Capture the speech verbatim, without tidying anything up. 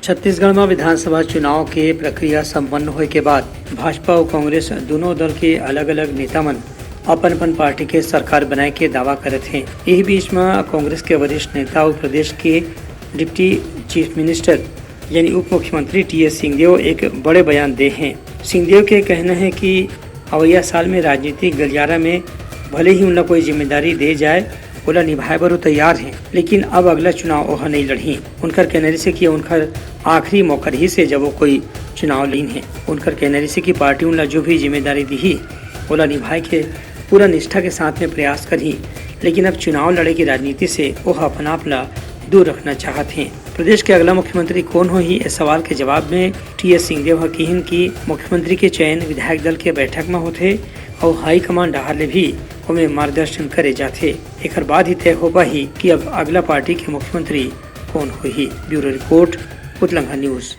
छत्तीसगढ़ म विधानसभा चुनाव के प्रक्रिया संपन्न होए के बाद भाजपा अउ कांग्रेस दूनों दल के अलग-अलग नेता मन अपन-अपन पार्टी के सरकार बनाए के दावा करत हें। यही बीच म कांग्रेस के वरिष्ठ नेता अउ प्रदेश के डिप्टी चीफ मिनिस्टर यानी उप मुख्यमंत्री टीएस सिंहदेव एक बड़े बयान दे हें। सिंहदेव के कहना हे कि अवइया साल में राजनीतिक गलियारा में भले ही उनला कोई जिम्मेदारी दे जाए, ओला निभाए बर वो तैयार हें, लेकिन अब अगला चुनाव ओह नइ लड़ही। उनकर कहना रहिसे कि उनकर आखिरी मौका रहिसे, जब वो कोई चुनाव लड़िन हे। उनकर कहना रहिसे कि पार्टी उनला जो भी जिम्मेदारी दिही, ओला निभाए के पूरा निष्ठा के साथ में प्रयास करही, लेकिन अब चुनाव लड़े के राजनीति से ओह अपन आप ला दूर रखना चाहत हें। प्रदेश के अगला मुख्यमंत्री कोन होही, ए सवाल के जवाब में टीएस सिंहदेव ह किहिन कि मुख्यमंत्री के चयन विधायक दल के बैठक म होथे अउ हाई कमान डहार ले भी ओमे मार्गदर्शन करे जाथे। एखर बाद ही तय हो पाही कि अब अगला पार्टी के मुख्यमंत्री कोन होही। ब्यूरो रिपोर्ट, उतलंघा न्यूज।